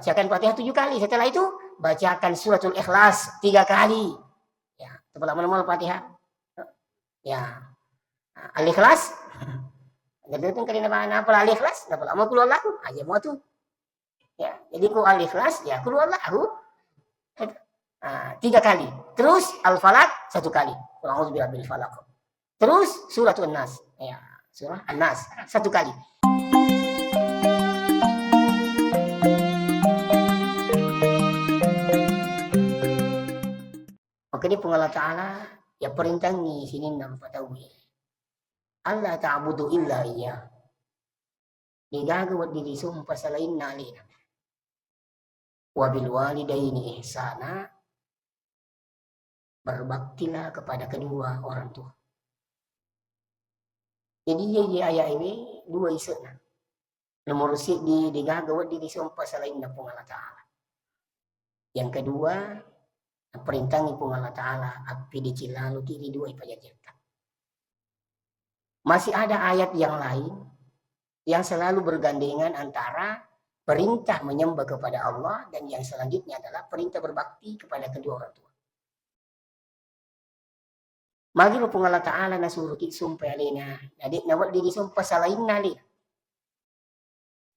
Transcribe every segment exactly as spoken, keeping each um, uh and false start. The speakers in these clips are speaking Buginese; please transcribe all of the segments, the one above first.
Bacakan Fatihah tujuh kali. Setelah itu, bacakan suratul Ikhlas tiga kali. Ya, tepalak mana-mana Fatihah. Ya. Al-Ikhlas. Jadi itu kali nama, nama Al-Ikhlas, nama Qul Huwallahu. Aja mau tuh. Ya, jadi ku Al-Ikhlas, ya Qul Huwallahu. Ah, tiga kali. Terus Al-Falaq satu kali. Qul a'udzu birabbil falaq. Terus surat An-Nas. Ya, surah An-Nas satu kali. Makanya Puang Allah Ta'ala ya perintangi sininna rupa tauwe. Allah ta'budu illa iya. Degaga wedding risompa salainna alena. Wabil walidaini ihsana, berbaktilah kepada kedua orang tua. Jadi iya, iya ayat ini dua isena. Nomor seddi, degaga wedding risompa salainna Puang Allah Ta'ala. Yang kedua, perintangi Puang Allah Ta'ala, appedeceng laloki ri dua ipajajiatta. Masih ada ayat yang lain yang selalu bergandengan antara perintah menyembah kepada Allah dan yang selanjutnya adalah perintah berbakti kepada kedua orang tua. Magi Puang Allah Ta'ala nasuruki sompa alena, na de'na wedding risompa salainna alena.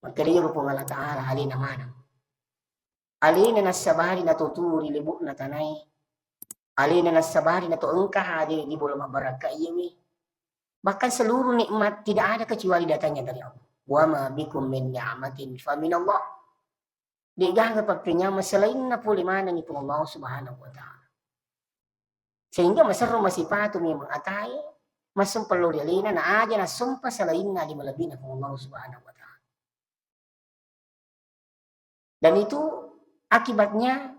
Makkedai Puang Allah Ta'ala alena maneng. Alena nassabari natuturi lebu'na tanae. Alena nassabari nato engka hadir di bola mabbarakka iyewe. Bahkan seluruh nikmat tidak ada kecuali datangnya dari Allah. Wa ma bikum min ni'matin fa minallah. De'gaga pappenyameng selainna pole manengngi Puang Allah Subhanahu wa Ta'ala. Sehingga maserro masipatu memang atae, massompa lao ri alena, na aja nassompa salainna ale malebbina Puang Allah Subhanahu wa Ta'ala. Dan itu akibatnya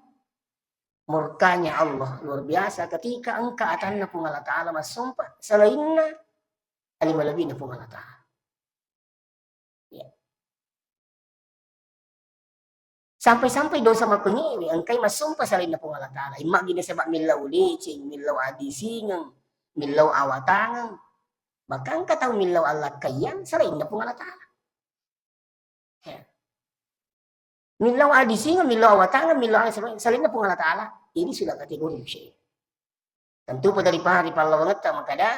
murkanya Allah luar biasa ketika engka atanna Puang Allah Ta'ala massompa salainna ale malebbina Puang Allah Ta'ala. Ya. Sampai-sampai dosa makunyi'we engkai massompa salainna Puang Allah Ta'ala. Immagina sebab millau deceng, millau adisingeng, millau awatangeng. Bahkan engka tau millau allakkaiang salainna Puang Allah Ta'ala. Ya. Millau adisingeng, millau awatangeng, millau salainna Puang Allah Ta'ala. Ini sudah kategori musyrik. Tentu pada ripahang ri pallawangetta makkeda,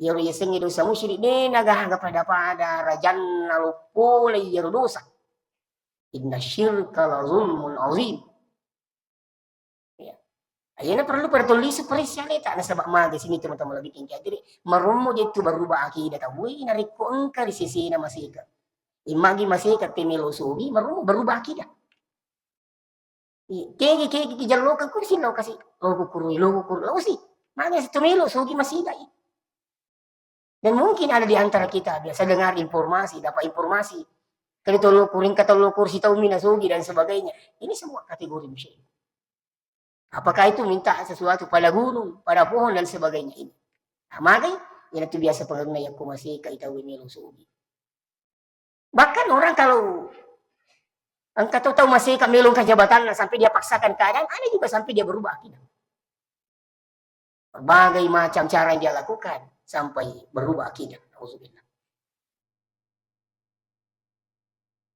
iyaro yasengnge dosa musyrik, de nagaga pada-pada rajanna loppole iyaro dosa. Inna syirka la zulmun azim. Ya. Ayana perlu pada tollisu peressa aleta, nasaba maga sini teman-teman lebih tinggi. Jadi, marummu jettu berubah akidah tauwe, narekko engka ri sesena maseka. Immagi maseka te melo sogi, marummu berubah akidah. Iya, kegi, kegi, ki jallokeng, ku silokasi, lo kukurui, lo kukurui, lo si. Magi situ melo sogi masiga i. Dan mungkin ada di antara kita biasa dengar informasi, dapat informasi. Kali tollo kuring, katollo kursi tau mina sogi dan sebagainya. Ini semua kategori musyrik. Apakah itu minta sesuatu pada gunung, pada pohon dan sebagainya ini? Nah, magai, ina tu biasa pengaruhnya yakko maseka i tau melo sogi. Bahkan orang kalau engka tau, tau maseka melo engka jabatanna sampai dia paksakan keadaan, ada juga sampai dia berubah akidah. Berbagai macam cara yang dia lakukan sampai berubah akidah. Nauzubillah.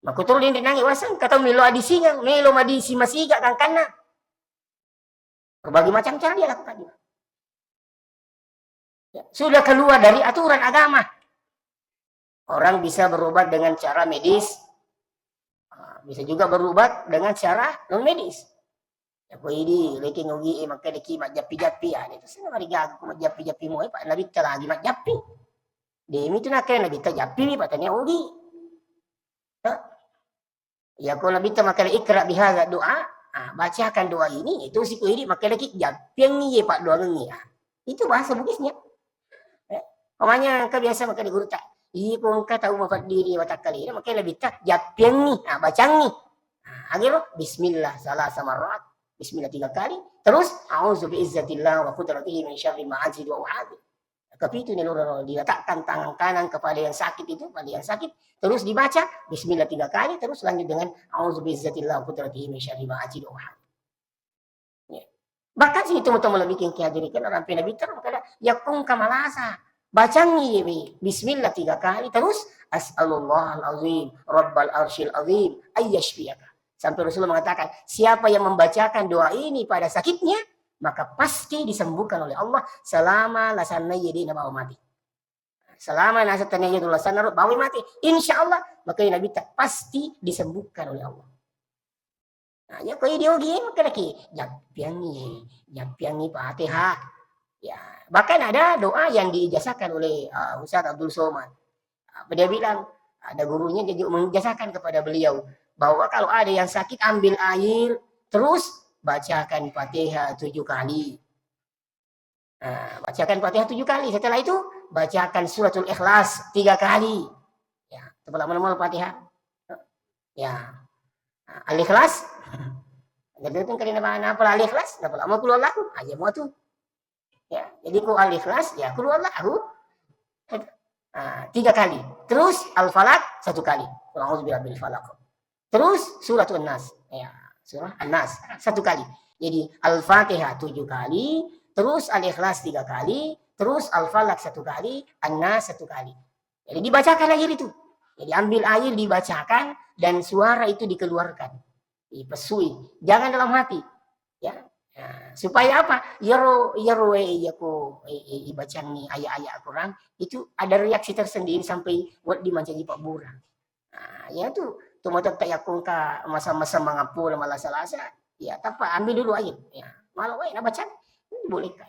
Makkutoro denre nangi waseng, engka tau melo adisingeng, melo madisi masiga gangkanna. Berbagai macam cara dia lakukan juga. Ya, sudah keluar dari aturan agama. Orang bisa berobat dengan cara medis, ah, bisa juga berobat dengan cara non medis. Ya, ko idi, lekeng ogi e, makkedaki majjappi-jappi, ah, itu senna marigaga ko majjappi-jappi moe, pa nabitta lagi majjappi. Demi tu nakkeda nabitta jappi mi, pa tania ogi. Ya. Iyako Nabitta makkeda, "Iqra bihadza doa," ah, bacakan doa ini, itu siku idi makkedaki, "Jappiangngi ye paddoangengngi." Ah, itu bahasa Bugisnya. Eh, pamanya engka biasa makkeda gurutta, "Iko engka tau mafaddiri watakkalena," makkeda Nabitta, "Jappiangngi," ah, bacangngi. Ah, agero, "Bismillah salasa marrat," bismillah tiga kali, terus, "A'udzu bi izzatillah wa qudratihi min syarri ma ajidu wa uhadziru." Kepitu ni loro, diletakkan tangan kanan kepada yang sakit itu, pada yang sakit, terus dibaca bismillah tiga kali, terus lanjut dengan a'udzu biizzatillah wa qudratihi min syarri ma ajidu wa uhadziru. Ya. Bahkan sini teman-teman lebih kengki hadirin kan orang pina bitar, makanya yakung kamalasa, bacangngi bismillah tiga kali, terus as'alullahal azim rabbal arsyil azim ayyashfiyaka. Sampai Rasulullah mengatakan, "Siapa yang membacakan doa ini pada sakitnya, maka pasti disembuhkan oleh Allah selama lasanna iye de' nabawa mati." Selama naseng tania iye lasanna ro, bawai mati, insya Allah, maka Nabi ta-, pasti disembuhkan oleh Allah. Nah, iya ko idi ogi, makkeda ki, "Jappiangngi, jappiangngi Fatihah." Ya, bahkan ada doa yang diijazahkan oleh, uh, Ustaz Abdul Somad. Apa dia bilang? Ada gurunya juga mengijazakan kepada beliau bahwa kalau ada yang sakit, ambil air, terus bacakan Fatihah tujuh kali. Nah, bacakan Fatihah tujuh kali. Setelah itu, bacakan Suratul Ikhlas tiga kali. Ya, tepalak mana-mana Fatihah. Ya. Nah, Al-Ikhlas. Jadi itu kali nama, nama Al-Ikhlas, nama Qul Huwallahu. Aja mau tuh. Ya, jadi ku Al-Ikhlas, ya, Qul Huwallahu. Ah, tiga kali. Terus Al-Falaq satu kali. Qul a'udzu birabbil falaq. Terus Suratun Nas. Ya, surah An-Nas satu kali. Jadi Al-Fatihah tujuh kali, terus Al-Ikhlas tiga kali, terus Al-Falaq satu kali, An-Nas satu kali. Jadi dibacakan air itu. Jadi ambil air, dibacakan, dan suara itu dikeluarkan. Ipesui. Jangan dalam hati. Ya. Nah, supaya apa? Iyaro, iyaro, eh, iya ko, eh, eh, ibacangi ayat-ayat Al-Quran, itu ada reaksi tersendiri sampai wedding mancaji pabbura. Nah, iya tu, tu matotta yakko engka masa-masa mangappula malasa-lasa, ya, tappa ambil dulu air. Ya, malo wae nabaca, bolehkan.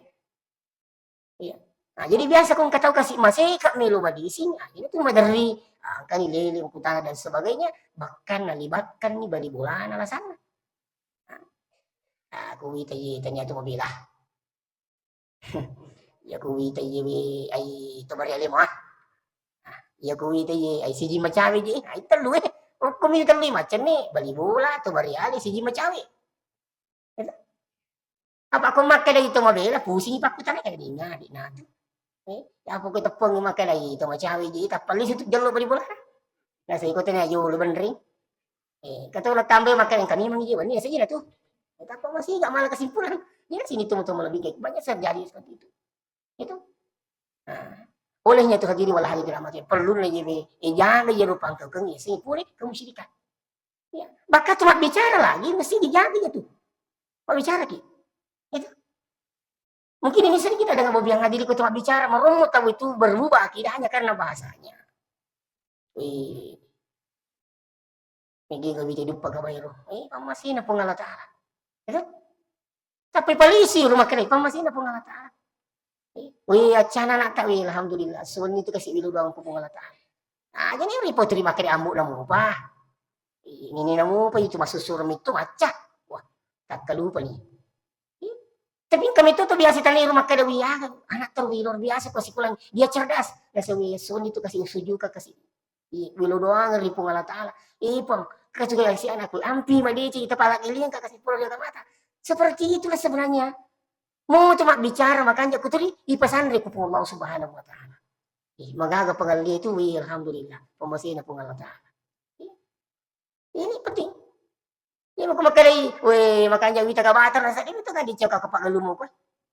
Iya. Nah, jadi biasa ko engka tau kasi maseka melo madising, ah, ini tu maderri, ah, engkani lele, kutana dan sebagainya, bahkan nalibatkan ni bali bolana lasanna. Nah, aku wita ye tania tu mabela. Ya ku wita ye we ai to bari alemo, ah. Ah, ya ku wita ye ai siji macawe je, ai tellu, eh. Okko mi tellu macam ni, bali bola, to bari ale, siji macawe. Gitu. Apa ko makkeda ito mabela, pusingi pakkutana, eh, dina, dina tu. Eh, apa ko teppongi makkeda ito macawe je, tappa lisu tu jallo bali bola. Nasa iko tanya jolo benring. Eh, kato lo tambai makkeda kami mangi je, wani saja tu. Eh, tappa masih gak malah kesimpulan. Ini sini tu moto lebih kayak banyak terjadi seperti itu. Itu. Nah, olehnya itu hadirin wal hadirat dirahmati, perlu na je be, eh, jaga je rupa engkau keng, eh, sing pole kemusyrikan. Ya, bahkan tempat bicara lagi mesti dijaga ya tuh. Pak bicara ki. Itu. Mungkin ini sering kita dengar bahwa yang hadir itu tempat bicara, merungut tahu itu berubah akidahnya karena bahasanya. Wih. Mega gawi jadi uppa gawa ero. Eh, pammasina Puang Allah Ta'ala. Itu. Tapi polisi rumah kena, pammasina Puang Allah Ta'ala. Eh, wih, acana anak tak, wih, alhamdulillah. Suami itu kasih bilu doang ke Puang Allah Ta'ala. Ah, jadi repot terima kena ambu namu apa? Ini namu apa itu masuk suram itu macah. Wah, tak lupa nih. Tapi engka metto tu biasa tania ro makkeda, "Wih, aga anak terus, wih, luar biasa ko sikolang. Dia cerdas." Naseng, "Wih, Sony tu kasih usujuka, kasih, wih, lo doang ri Puang Allah Ta'ala." Eh, Puang, kasuga si anakku, ampi madeceng, tapala iling ka kasih pulang dia mata. Seperti itulah sebenarnya. Mau cuma bicara, makanya aku tadi ipasanre ku Puang Allah Subhanahu wa Ta'ala. Eh, magaga pengalih itu, wih, alhamdulillah. Pemasina Puang Allah Ta'ala. Eh, ini penting. Iya, mako makkedai, "Weh, makanja wita ka batara, sadde mito kan dicau ka pagallumu ko."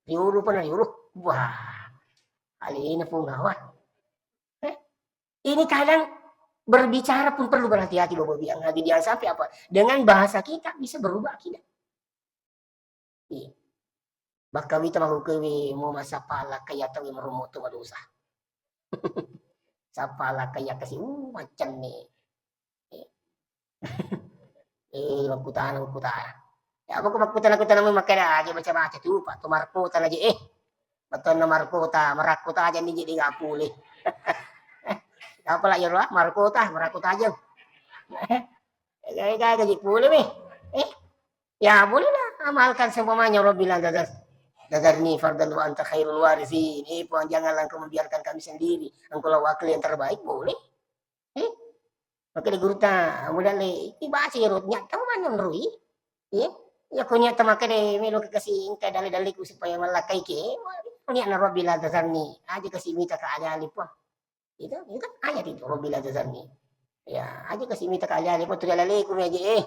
Riolo pun riolo. Wah. Alena Puang Allah. Eh, ini kadang berbicara pun perlu berhati-hati, Bapak Ibu yang hadir. Jangan sampai apa, dengan bahasa kita bisa berubah akidah. Iya. Bakka wita mahukewi mo masappa lakka iya tauwe marommo to madosa. Sappa lakka iya kasi, uh, macenne. Eh. Eh, makkutana, makkutana. Ya, pokok makkutana-kutana makkeda aja baca-baca tu, Pak. Tu markota na je, eh. Betonna markota, marakkota aja ni je de' ga pule. Apa lah ya, markota, marakkota aja. Eh, gaga gaji pule, weh. Eh, ya bolehlah amalkan seumpamanya, "Rabbi la tazar-, tazarni fardan wa anta khairul warithin." Eh, Puang, janganlah Engkau membiarkan kami sendiri. Engkaulah wakil yang terbaik, boleh. Eh, maka di guru ta, mudah le, ibaca ya, Rod, nyata mana nrui? Eh, ya, ko nyata maka de' melo ke kasi engka dalle-dalleku supaya malakkai ke. Niat na Rabbi la tazarni. Aja kasi mita ka ale-ale, Puang. Itu, itu kan ayat itu, "Rabbi la tazarni." Ya, aja kasi mita ka ale-ale, pun tu ale-aleku mi aja, eh.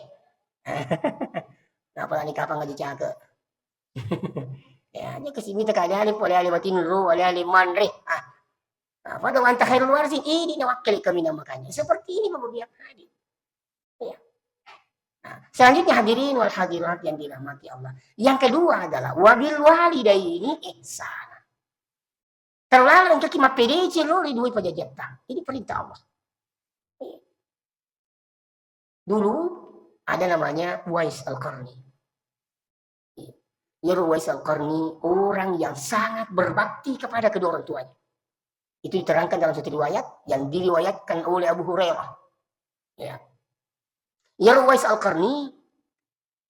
Apalagi kapang aja cake. Ya, aja kasi mita ka ale-ale, pun ale-ale batinro, ale-ale manre. Ah. Nah, pada wa anta khairul warithin, ini na wakkili kami na makanya. Seperti ini, Bapak Ibu yang hadir. Ya. Nah, selanjutnya hadirin wal hadirat yang dirahmati Allah. Yang kedua adalah wabil walidaini ihsana. Terlalu engkaki mappedece lo ri dua pajajatta. Ini perintah Allah. Dulu ada namanya Uwais Al-Qarni. Iyaro Uwais Al-Qarni orang yang sangat berbakti kepada kedua orang tuanya. Itu diterangkan dalam satu riwayat yang diriwayatkan oleh Abu Hurairah. Ya. Iyaro Uwais Al-Qarni,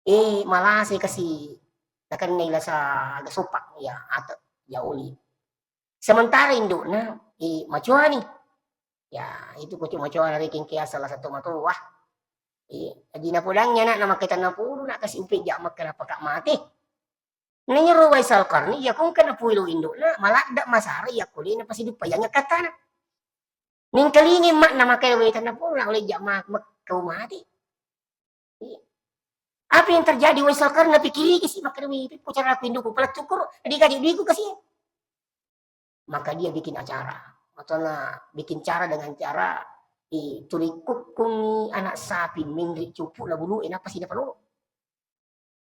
eh, malase kasi nakennai lasa aga sopa, ya, ate, ya, oli. Sementara indukna, eh, macoani. Ya, itu kucu macoa narekeng ke asal sato matoa. Eh, aji napodangi anakna makkeda, "Napuru nak kasi upeja makkeda paka mate." Nero Uwais Al-Qarni, iya kongka napuilo indukna, maladda masara iya kole napasidupa iya nyakkatana. Ningkalingi makna makkeda weta napuru nak uleja ma-, makkau mate. Iya. Apa yang terjadi Uwais Al-Qarni? Napikiriki si, makkeda, "Wih, pekko cara aku indukku, pala cukuru, dikaji duiku kasi." Maka dia bikin acara. Atau na bikin cara dengan cara, i, tuli kukkungi anak sapi menre cupu na bulu, eh, napa sih dapat lo?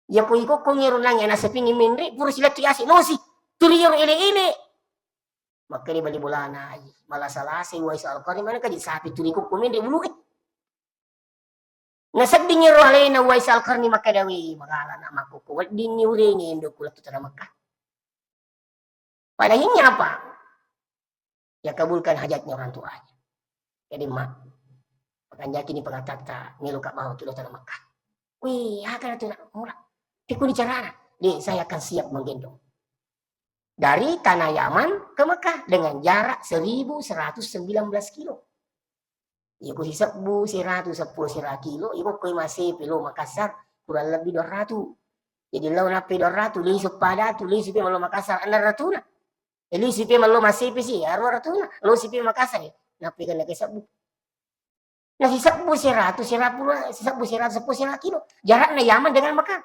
Ya ko ikukkungi runangi anak sapi menre, pura silattu yasi nosi. Tuli yaro ele-ele. Makkeda bali bolana, ai, malasa-lasa Uwais Al-Qarni, mana kaji sapi tuli kukku menre bulu, eh. Naseddingi ro alena Uwais Al-Qarni makkeda, "Wih, magala nak makkukku, weddinni ureni indukku lettu tana Mekah." Pada akhirnya apa? Ya kabulkan hajatnya orang tuanya. Jadi, "Mak, pakanjaki ni pengatatta, meloka bawa kilo tana Mekah." "Wih, aga tu nak mula? Pikuni carana?" "Dek, saya akan siap menggendong." Dari tanah Yaman ke Mekah dengan jarak seribu seratus sembilan belas kilo. Iko sisebbu siratu seppulo sira kilo, iko koi masepe lo Makassar, kurang lebih dua ratu. Jadi lao nappi dua ratu, lisu pada tu, lisu pi mallo Makassar, enam ratuna. Eh, lisu pi mallo masepe si, arua ratuna, lo sipi Makassar, eh, nappi kena ke sebbu. Nah, sisebbu siratu, sira puluh, sisebbu siratu seppulo sira kilo. Jaraknya Yaman dengan Mekah.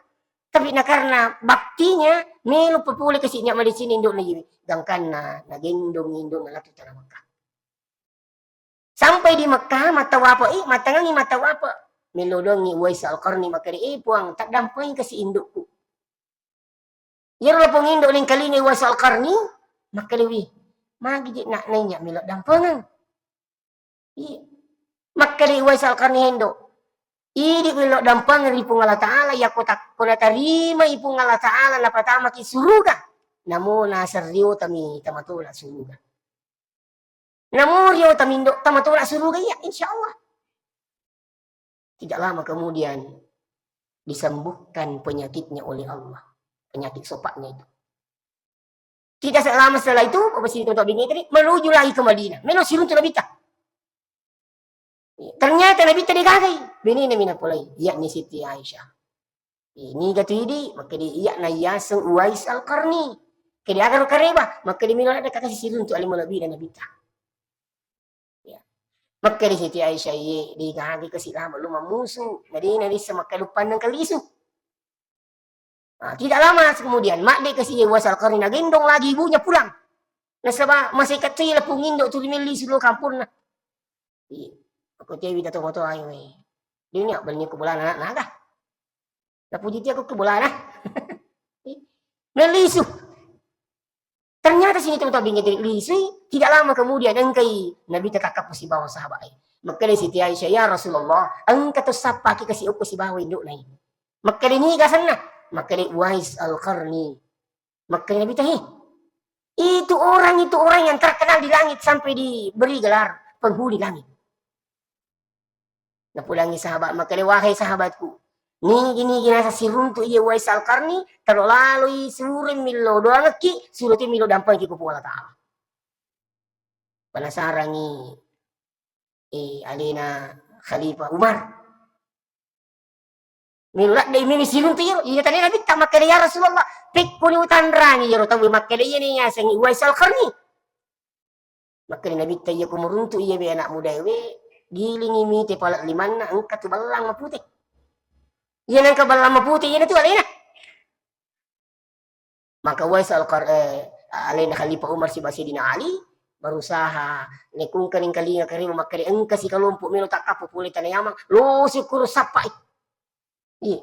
Tapi nah, karena baktinya, melo pepole ke sinya mali sini induk na jiwi. Gangkanna, nagendong induk na latu tanah Mekah. Sampai di Mekah, matawape i, matangangi matawape. Melo dongi Uwais Al-Qarni makkeda, "Eh, Puang, taddampengi kasi indukku." Iyaro lapong indo nengkalingai Uwais Al-Qarni, makkeda, "Wi, magi je nak nainya melo dampengeng?" Iya. Makkeda Uwais Al-Qarni hendo, "Idi melo dampengeng ri Puang Allah Ta'ala, yakko tak-, ko natarimai Puang Allah Ta'ala, napatamaki suruga, namo naserriotami tamatola suruga." Namo rio tamindo, tamatola suruga iya, insya Allah. Tidak lama kemudian disembuhkan penyakitnya oleh Allah. Penyakit sopaknya itu. Tidak lama setelah itu, Bapak Sini teman-teman bingung tadi, menuju lagi ke Madinah. Melo siruntu Nabitta. Ternyata Nabitta degagai. Benena mina polai, yakni Siti Aisyah. Ini gatu idi, makkeda iyana yaseng Uwais Al-Qarni. Kede agaro kareba, makkeda melo ladde kakasi siruntu ali malebbi na Nabitta. Ya. Makkeda Siti Aisyah, "Iye, degaga kasi lama lo mammusu, na dena rissa makkeda uppanna engka lisu." Ah, tidak lama kemudian, madde kasi Uwais Al-Qarni nagendong lagi ibunya pulang. Nasaba masih kecil lapung indo tu ri mellisu lo kamponna. Iya. Aku tewi tato moto ayo, eh. Dia ni abal ni ku bolana anak naga. Napuji tia ku bolana. Mellisu. Ternyata sini teman-teman bingung jadi lisui, tidak lama kemudian engkai Nabitta takkappo sibawa sahabat. Makkeda Siti Aisyah, "Ya Rasulullah, engka to sappaki kasi okko sibawa induk nai." Makkeda, "Niga asenna?" Makkeda, "Uwais Al-Qarni." Makkeda Nabitta, "He, itu orang, itu orang yang terkenal di langit sampai diberi gelar penghuni langit." Napudangi sahabat, makkeda, "Wahai sahabatku, nigi-nigi nasa siruntu iya Uwais Al-Qarni, talo laloi sureng millo doangekki, suro tu millo dampengki ku Puang Allah Ta'ala." Penasarangi, eh, alena Khalifah Umar. Melo ladde melo siruntu iyaro. Iya tania Nabitta makkeda, "Ya Rasulullah, pekkoni utanrangi iyaro tau makkeda iyani yasengi Uwais Al-Qarni." Makkeda Nabitta, "Iya ko muruntu iya be anak muda we, gilingi mite pala limanna engka tu ballang mapute." Iya nengka ballang mapute iyana tu alena. Maka Uwais Al-Qar-, eh, alena Khalifah Umar sibawa Sayyidina Ali berusaha nekungka nengkalinga kareba makkeda engka si kelompok melo takkappo pole tana Yaman, lo syukur sappai. Iya.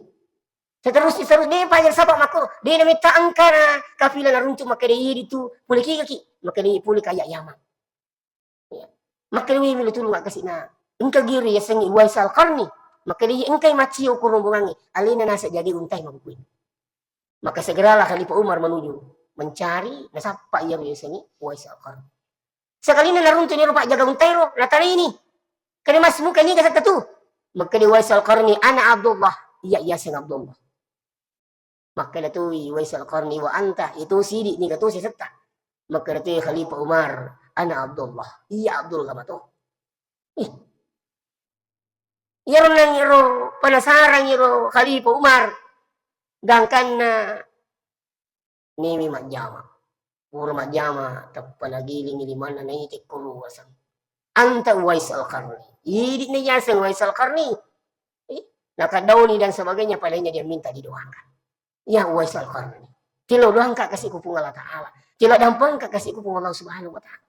Seterusnya, terus de' paja saba' makkoro. De' nametta engka na kafilah naruntu' makkeda, "Iya ditu, pole kigaki." Makkeda, "Iya, pole ka Ya'yamang." Iya. Makkeda, "Wi, melo tulung akkasi'na. Engka giri yasengnge Uwais Al-Qarni." Makkeda, "Iya, engkai maccio ko rombongangnge. Alena naseng jagai untai makkukui." Maka segeralah Khalifah Umar menuju mencari, nasappa iyaro yasengnge Uwais Al-Qarni. Sekalinna naruntu' ni ro pajjaga untaero, natanaini. Kene mas muka ni kasetta tu. Makkeda Uwais Al-Qarni, "Ana Abdullah." Iya, iyaseng Abdullah. Makkeda toi Uwais Al-Qarni, "Wa anta?" Itu sidi' niga to sisetta. Makkeda toi Khalifah Umar, "Ana Abdullah." Iya Abdullah mato. Ih. Iyaro nang iyaro penasarang iyaro Khalifah Umar. Gangkanna nemi majjama. Pura majjama, tappa nagiling limanna naite ko ruaseng. "Anta Uwais Al-Qarni." Idi'na yaseng Uwais Al-Qarni. Eh, nakaddauni dan sebagainya, palingnya dia minta didoakan. "Ya Uwais Al-Qarni, tilo doangka kasi' ku Puang Allah Ta'ala. Tilo dampengka kasi' ku Puang Allah Subhanahu wa Ta'ala."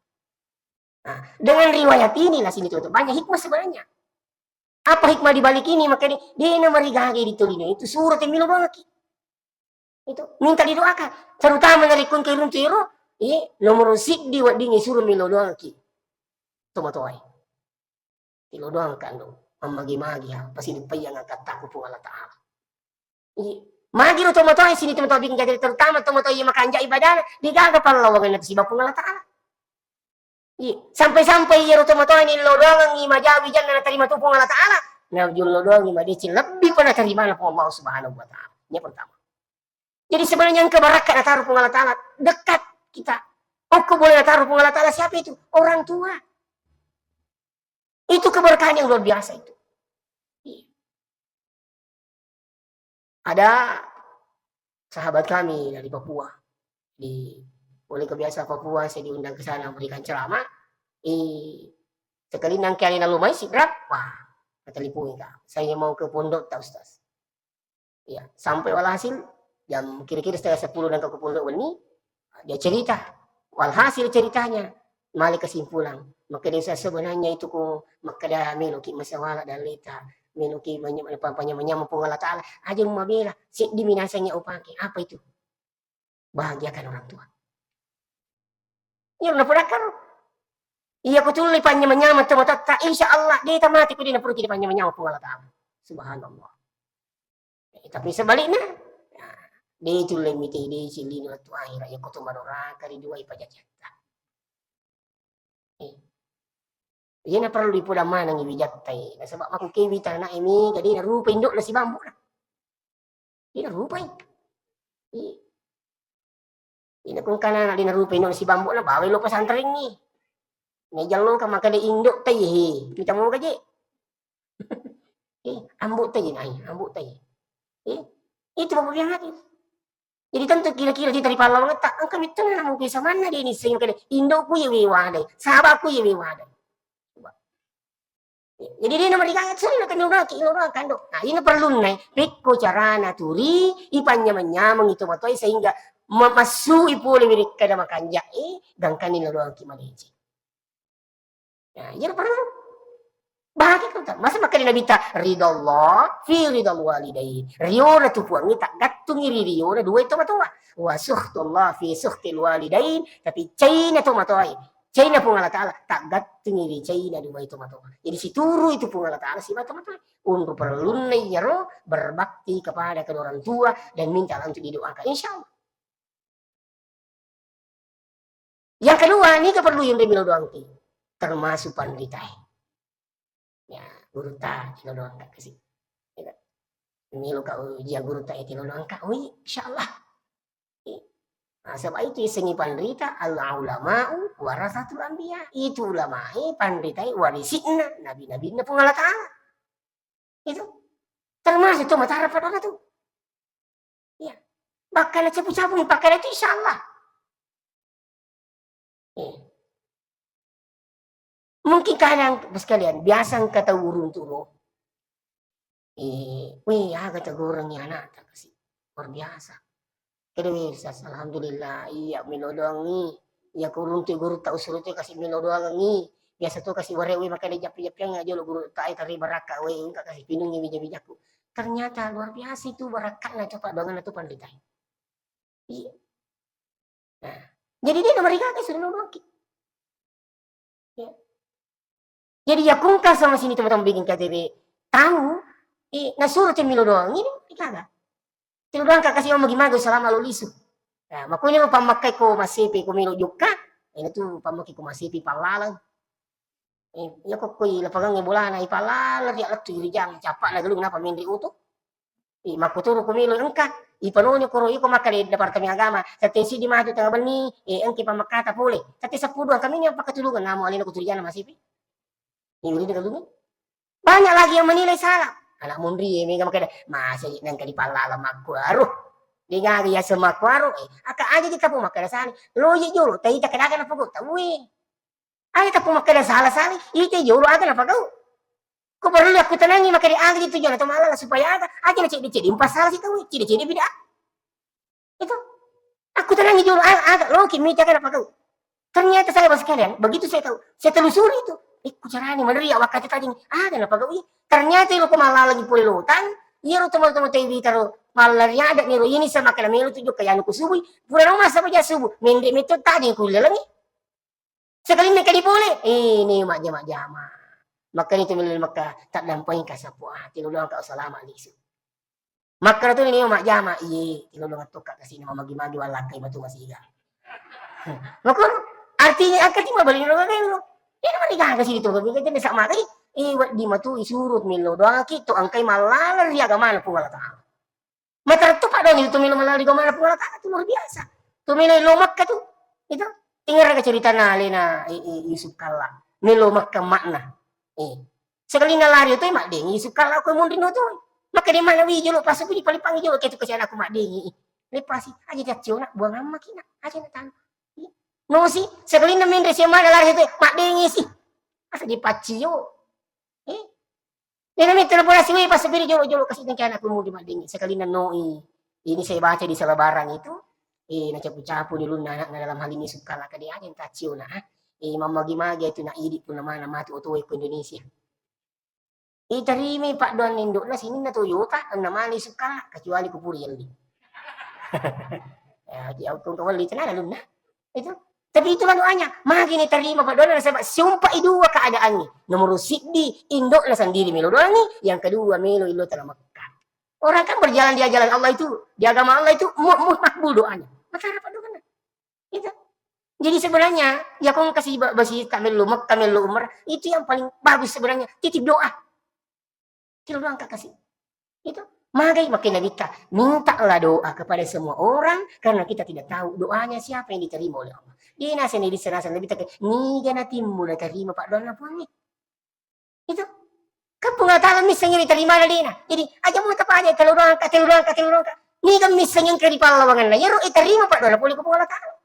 Nah, dengan riwayat inilah sini tuh banyak hikmah sebenarnya. Apa hikmah di balik ini? Makanya dia namarigaga di tolino itu surat yang milo doangki. Itu minta didoakan. Terutama narekko engka iruntu iro, eh, nomor siddi wedding isuro milo doangki. Tomatoae. Tilo doangka ndo. Mammagi-magi ha, pasi dipayyang angkattaku Puang Allah Ta'ala. Iya. Magi ro tomatoae sini tomatoa bikin jadi terutama tomatoa iya makanja ibadana, digaga pallawanganna siba Puang Allah Ta'ala. Iya. Sampai-sampai iyaro tomatoa ni lo doangengngi majawi janna natarima tu Puang Allah Ta'ala. Nah, jollo doangngi madeceng lebbi pa natarimana Puang Allah Subhanahu wa Ta'ala. Yang pertama. Jadi sebenarnya engka barakka nataro Puang Allah Ta'ala dekat kita. Okko boleh nataro Puang Allah Ta'ala siapa itu? Orang tua. Itu keberkahan yang luar biasa itu. Iya. Ada sahabat kami dari Papua. Di, oleh kebiasaan Papua, saya diundang ke sana memberikan ceramah. Eh, sekali nangke alena lumai sidrap, wah, katelepon ka. "Saya mau ke pondok ta Ustaz." Ya, sampai walhasil jam kira-kira setengah sepuluh dan ke pondok wenni, dia cerita. Walhasil ceritanya, male kesimpulan. Makkeda, "Ustaz, sebenarnya itu ku makkeda meloki masawala dan leta, meloki manya-, apa, apa, manyameng Puang Allah Ta'ala, aja mabela, seddi minasanya upake." Apa itu? Bahagiakan orang tua. Iya, napodakkaro. Iya, ko tulle panyameng-nyameng to matotta, insya Allah, de tamate ko de napuruki dipanyameng-nyameng Puang Allah Ta'ala. Subhanallah. Eh, tapi sebaliknya, ya, de tulle mite, de cillini lettu akhirat, ya ko to madoraka ri dua ipajajatta. Eh. Iyana perlu dipodang manengngi wijattai. Nasaba makkukewi tanae mega de narupa indo'na sibambu'na. De narupai. Iya. Ina kungkana de narupa indo'na sibambu'na, bawai lo pesantrengngi. Najalloka makkeda indo tai he. Mita moga je. Eh, ambo tai nai, ambo tai. Eh, itu bapak bilang hati. Jadi tentu kira-kira cita ri pallawangetta, engka mittenna muki samanna de nisseng kada, indoku iye we wadai, sahabatku iye we wadai. Coba. Jadi de namarigaga, sering na kami uraki, ino uraki, kando. Nah, ini perlu nai, pekko carana turi, ipanyameng-nyameng itu matoi sehingga ma-, massu ipole wirik kada makanja, eh, gangkani lo doang ki madeceng. Nah, iyaro perlu. Bahagia kau tak? Masa makkeda Nabitta, "Ridallah fi ridal walidain." Riona tu Puangnge taggattungi ri riona dua itu matoa. "Wa sukhtullah fi sukhtil walidain." Tapi caina to matoa. Caina Puang Allah Ta'ala taggattungi ri caina dua itu matoa. Jadi situru itu Puang Allah Ta'ala si matoa matoa. Unru perlunna iyaro berbakti kepada kedua orang tua dan minta untuk didoakan. Insya Allah. Yang kedua, niga perlu yinre melo doangki? Termasuk panritae. Ya, gurutta tilo doangka kasi. Ya kan? Melo ka ujian gurutta tilo doangka, wi, insya Allah. Eh, nasaba itu isengi panrita, al ulama'u warasatul anbiya. Itu ulamae panritae warisi'na nabi-nabinna Puang Allah Ta'ala. Itu termasuk tu mata Arafah doang tu. Iya. Bakal capu-capu, bakal itu insya Allah. Iya. Mungkin kadang sekalian biasa engka tau urung turo. Eh, weh, aga tegurengi anak tak kasih. Luar biasa. Kedua, Ustaz, alhamdulillah, iya melo doangi. Iya kurung tu guru tak usuru tu kasih melo doangi. Biasa tu kasih ware we makan di japi-japiang aja lo guru tak ai tari baraka we engka kasih pinungi bija-bijaku. Ternyata luar biasa itu barakka'na tu paddoangenna tu panritae. Iya. Nah, jadi de' namarigaga sudah nodongki. Ya. Jadi yakungka sama sini teman-teman bikin K T P tahu, eh, nasuro tu melo doang ini, gaga. Telo doang ka kasi magi-magi salama lo lisu. Nah, makanya lo pammakkai ko masepi ko melo jokka, ini tu pammakkai ko masepi pallalang. Eh, iya ko koi lapangangnge bolana, ipalala ri lettu ri jang, cappa na galung napa menre oto. Eh, makkuturu ko melo engka, ipanoni koro iko makkeda Departemen Agama, tette siddi matu tengah benni, eh, engka pammakkata pole. Tette seppudu engka mini pakkatulungan namo alena ko turijana masepi. Ini udah galungi. Banyak lagi yang menilai salah. Anak munri, eh, mega makkeda, masa nengka dipallala makkuaro. Degaga yaseng makkuaro, eh, aka aja kita pun makkeda salah. Lo ye jolo, taita kedaga na pokok tawe. Aja tappu makkeda sala-sala, ite jolo aga napagau. Ko parellu akkutanangi makkeda aga ji tujuanna to mallala supaya aga, aja na cedde-cedde umpasala si tau, cedde-cedde bid'ah. Itu. Akkutanangi jolo aga, aga loki mita aga napagau. Ternyata saya, Bapak sekalian, begitu saya tahu, saya telusuri itu. Eh, ku carani meneri awak kata tadi, aga napagau iya. Ternyata ilo ko mallala lagi pole lotang, iyaro teman-teman tau wita ro mallari ada niro ini sama kena melo tu jokka yanu kusubui, pura no masa baja subuh, mende metto tadi ku lalengi. Sekalinna kali pole, eh, ini majjama-jama. Makkani tu melo Mekka, taddampengi ka sapu ati, lo doang ka salama lisu. Makkara tu ni majjama, iye, tilo doang tokka kasina mamagi-magi wallakkai matu masiga. Makko, artinya angka ti mabali lo gagai lo. Ini mani gaga sini tu, gagai tu sak magai, eh, wedding matu isuru melo doang ki tu angkai mallala ri agamana Puang Allah Taala. Matarattu paddoangi tu melo mallala ri agamana Puang Allah Taala tu luar biasa. Tu melo lo Mekka tu. Itu. Tinggal raga ceritana alena, eh, eh, Yusuf Kalla. Melo Mekka makna. Eh. Sekalinna lari tu maddengi Yusuf Kalla ko munri no tu. Maka di mana wi jolo pasu di paling pangi jolo ketu kesi anakku maddengi. Lepasi aja jaccio nak buang amma kina. Aja na tanu. Nosi sekalinna menre siamana lari tu maddengi si. Asa dipaccio. Eh. Nena metta napola siwe pasapiri jolo-jolo kasi tengke anakku mudi maddengi. Sekalinna noi. Ini saya baca di selebaran itu, eh, nacapu-capu di ulunna anakna dalam hal ini Yusuf Kalla kade aja taccio na, ah. Eh, mammagi-magi itu nak idi pun mana matu otoe ko Indonesia. Eh, tarimai paddoanna indo'na sininna Toyota, namana Yusuf Kalla, kecuali ku puri elli. Ya, dia hukum kawali tenana ulunna. Itu. Tapi itulah doanya. Magi ni terima paddoanna nasaba siumpai dua keadaannya. Nomor siddi, indo'na sendiri melo doangi, yang kedua melo illo tala Mekka. Orang kan berjalan di jalan Allah itu, di agama Allah itu mu-, mu-, makbul doanya. Maka apa doanya? Itu. Jadi sebenarnya, ya kong kasih ba-, basi tak melo Mekka, melo umrah, itu yang paling bagus sebenarnya. Titip doa. Tilo doang ka kasi. Itu. Magai makkeda Nabitta, mintalah doa kepada semua orang karena kita tidak tahu doanya siapa yang diterima oleh Allah. Dia nasa ni dissa nasa Nabitta ke, niga natimmu naterima paddoanna Puangnge. Itu. Kan Puang Allah Taala missengi diterima na dena. Jadi, aja mu tapaja telo doang ka, telo doang ka, telo doang ka. Niga missengi engka ri pallawanganna. Yero, eh, terima paddoanna pole ku Puang Allah Taala.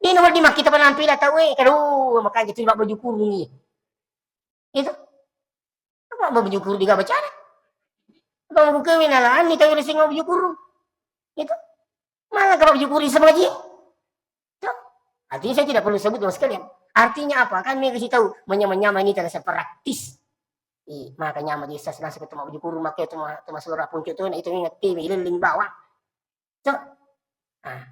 Dena wedding makkita penampilan tau, eh, kadu, makanya tu baju kurung iya. Itu. Apa baju kurung diga bacana? Apa mau kawin ala anni tahu racing baju kurung? Itu. Malah kalau baju kurung sama aja. Tuh. Artinya saya tidak perlu sebut sama sekalian. Artinya apa? Kan mereka kasih tahu menyama-nyama ini terasa praktis. Ih, maka nyama di sas nasa ketemu baju kurung, makanya cuma cuma suara puncu tuh, nah, itu ingat tim ililling bawah. Tuh. Ah.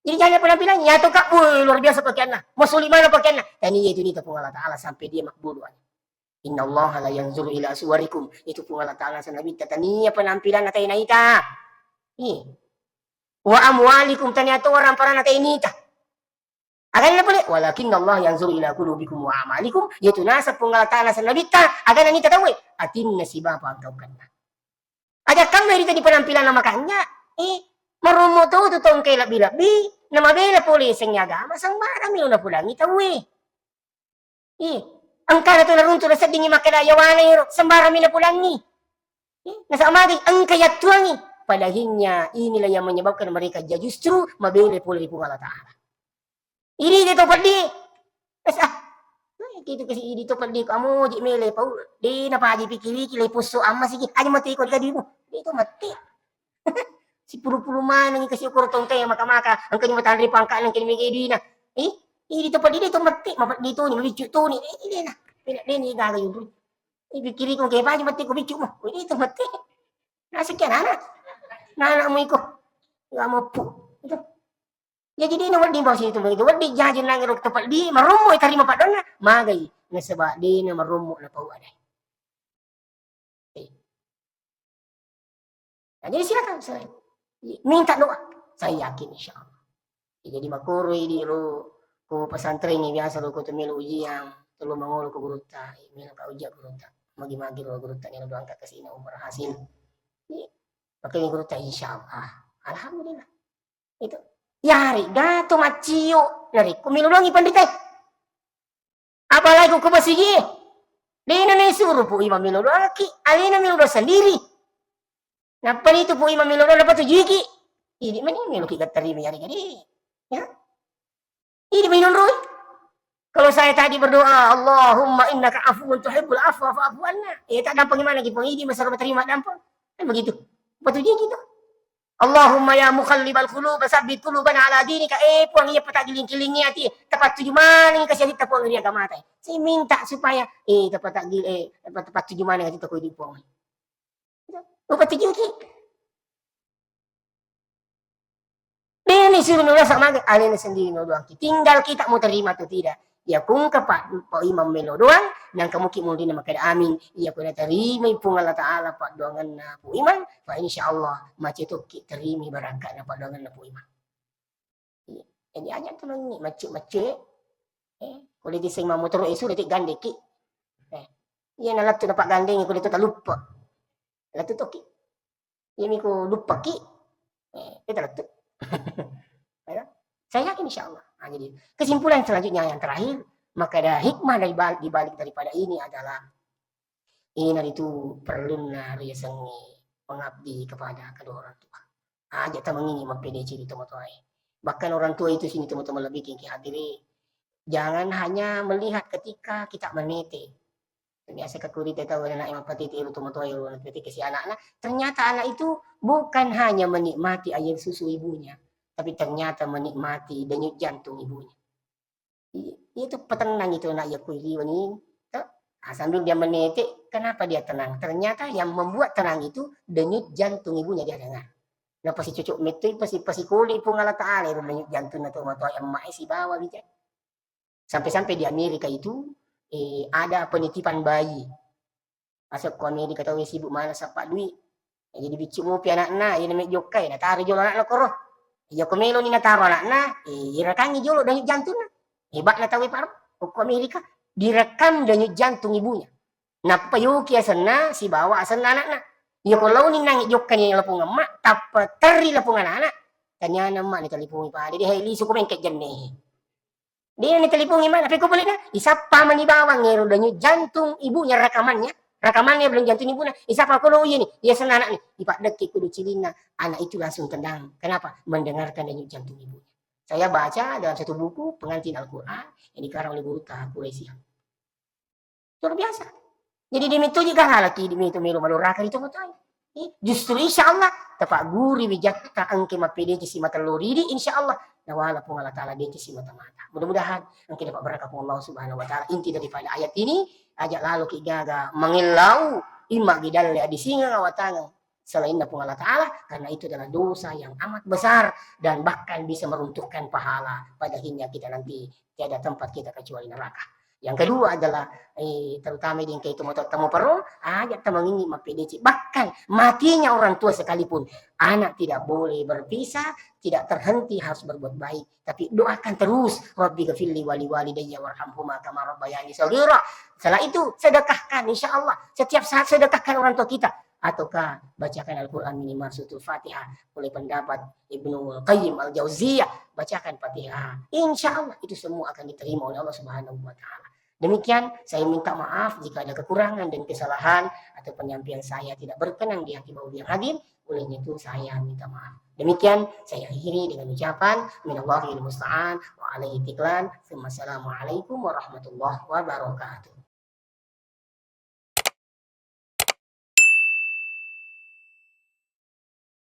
Jadi jangan penampilannya, ya tuh kak, woi, luar biasa pakaiannya. Mau sulit mana pakaiannya? Dan iya itu nih Puang Allah Taala sampai dia makbul doanya. Innallaha la yanzuru ila suwarikum. Itu Puang Allah Taala sana Nabitta tania penampilan natai naita. Iya. Wa amwalikum tania to orang parana tainita. Aganna pole, walakinnallaha yanzuru ila qulubikum wa amalikum. Yaitu nasa Puang Allah Taala sana Nabitta, aganna nita tauwe. Atinna sibawa pangkaukanna. Aja kamma rita di penampilan makanya, eh, marommo to tu tongkai lebbi-lebbi, namabela pole sengi agama, sembarang mi lo napulangi tauwe. Ih, engkana tu naruntu naseddingi makkeda yawana iro, sembarang mi napulangi. Ih, nasaba magi engka yattuangi. Padahinya inilah yang menyebabkan mereka ja-, justru mabela pole ri Puang Allah Taala. Ini dia to peddi. Es ah. Itu kasi idi to peddi kamu ji mele pau. Di napaji pikiri ki le pusso amma siki. Aja mati ko kadimu. Itu mati. Sipulu-pulu manengi kasi ukuro tongkai maka-maka, engkani matanre pangkana, engkani mega duina. Ih, idi to peddi de to mette, mapeddi toni, mabiccu toni, eh, dena. Pina deni gaga yudru. Ipikkiri ko kepaji mette ko biccu mo. Idi to mette. Naseng ki anak-anak. Nah, anakmu iko. Nggak mampu. Itu. Jadi, dena wedding bawang situ begitu. Wedding jaji nangero tempat di, marommo tarima padonna, magai. Nasaba dena marommo napau adai. Eh. Nah, jadi silakan, silakan. Minta doa. Saya yakin insya Allah. Ya, jadi makkoro idi ro ko pesantren ni biasa ro ko tu melo ujian, telo mangolo ko gurutta, melo ka ujian gurutta. Magi-magi ro gurutta ni ro doang ka kasina umur hasil. Iya. Pakai gurutta insya Allah. Alhamdulillah. Itu. Yari gato maccio. Nari ko melo doang i pandita. Apalagi ko, ko basigi. Dena ni suruh Pu Imam melo doangki. Alena melo doang sendiri. Nappa ni tu Pu Imam melo doang, nappa tu jiki. Idi mani melo ki gattari meyari gadi. Ya. Idi mani nonroi. Kalau saya tadi berdoa, "Allahumma innaka afuwun tuhibbul afwa fa'fu anna." Eh, tak dampang gimana ki Puang? Idi masa terima dampang. Kan begitu. Apa tu jiki tu? "Allahumma ya muqallibal qulub, tsabbit qulubana ala dinika." Eh, Puang, iya pataggiling-gilingi ati, tapattuju maneng kasi ati ta Puang ri agamata. Saya minta supaya, eh, tapataggi-, eh, tapattuju maneng ati ta ko idi Puang. Upattujuki. Deni suruh melo samaga alena sendiri melo doangki. Tinggal kita mau terima atau tidak. Ya kungka Pak, Pak Imam melo doang, nangka muki munrina makkeda amin. Iya ko naterimai Puang Allah Ta'ala paddoanganna Pu Imam, fa insya Allah mace tokki terima barakatna paddoanganna Pu Imam. Iya. Jadi aja tu mangi macce-macce. Eh, ko de tiseng mammotoro esu de gandeki. Eh, iya nalattu napaggandengi ko de to taluppa. Lattu tokki. Iyami ko luppaki, eh, kita lettu. Ya kan? Saya yakin insya Allah. Nah, jadi kesimpulan selanjutnya yang terakhir, maka ada hikmah dari bal-, di balik daripada ini adalah, ini itu perluna riasengnge pengabdi kepada kedua orang tua. Aja tamengini mappedeci di tomatoae. Bahkan orang tua itu sini teman-teman lebih ki hadiri. Jangan hanya melihat ketika kita menete. Biasa ka kurita tau anak yang mapatiti ero tomatoa ero mapatiti si anaknya. Ternyata anak itu bukan hanya menikmati air susu ibunya, tapi ternyata menikmati denyut jantung ibunya. I-, itu petenang itu anak ya kuiriwani. Toh? Ah, sambil dia menete, kenapa dia tenang? Ternyata yang membuat tenang itu denyut jantung ibunya dia dengar. Nah, pasi cocok metu, pasi, pasi kuli Puang Allah Ta'ala ero denyut jantung na tomatoa yang mai sibawa bijak. Sampai-sampai di Amerika itu, eh, ada penitipan bayi. Masa ko Amerika tau sibuk mana sappa dui. Eh, jadi biccu mopi anakna, iya namai jokkai, nataro jolo anakna koro. Iya ko meloni nataro anakna, eh, irakangi jolo denyut jantungna. Hebatna tau paro, ko Amerika, direkam denyut jantung ibunya. Nappa yoki asenna, sibawa asenna anakna. Iya ko laoni nangi jokkani lapong emma, tappa terri lapong anak-anak. Taniana emma ni talipongi pada, dia hai lisu ko mengke jenne. Dia ni talipongi mana, peko boleh na, isappa mani bawang ero denyut jantung ibunya rekamannya, rekamannya denyut jantung ibunya, isappa ko lo iya ni, iya asenna anak ni, ipaddekki kudu cilinna, anak itu langsung tenang. Kenapa? Mendengarkan denyut jantung ibunya. Saya baca dalam satu buku pengantin Al-Quran yang dikarang oleh guru Taha Quraisy. Luar biasa. Jadi demitu juga halaki demitu melo maloraka di tomatoa. Eh, justru insya Allah tapagguri wijatta engke mappedeci simata loridi insya Allah nawala Puang Allah Ta'ala deci simata-mata. Mudah-mudahan engke dapat berkah Puang Allah Subhanahu wa Ta'ala. Inti daripada ayat ini, aja lalo ki gaga mangellau imma gidalle adisinga awatangeng selainna Puang Allah Ta'ala, karena itu adalah dosa yang amat besar dan bahkan bisa meruntuhkan pahala pada akhirnya kita nanti tiada tempat kita kecuali neraka. Yang kedua adalah, eh, terutama di engka itu motor temu perlu, aja temangingi mappedeci. Bahkan matinya orang tua sekalipun, anak tidak boleh berpisah, tidak terhenti harus berbuat baik. Tapi doakan terus, "Rabbi ghafirli wali walidayya warhamhuma kama rabbayani shaghira." Setelah itu, sedekahkan, insya Allah. Setiap saat sedekahkan orang tua kita. Ataukah bacakan Al-Quran minimal suratul Fatihah. Oleh pendapat Ibnu Qayyim Al-Jauziyah, bacakan Fatihah. Insya Allah itu semua akan diterima oleh Allah Subhanahu wa Ta'ala. Demikian, saya minta maaf jika ada kekurangan dan kesalahan atau penyampaian saya tidak berkenan di hati Bapak Ibu yang hadir. Olehnya itu saya minta maaf. Demikian saya akhiri dengan ucapan, "Minallahil musta'an wa alaihi tiklan. Tsumma assalamualaikum warahmatullahi wabarakatuh."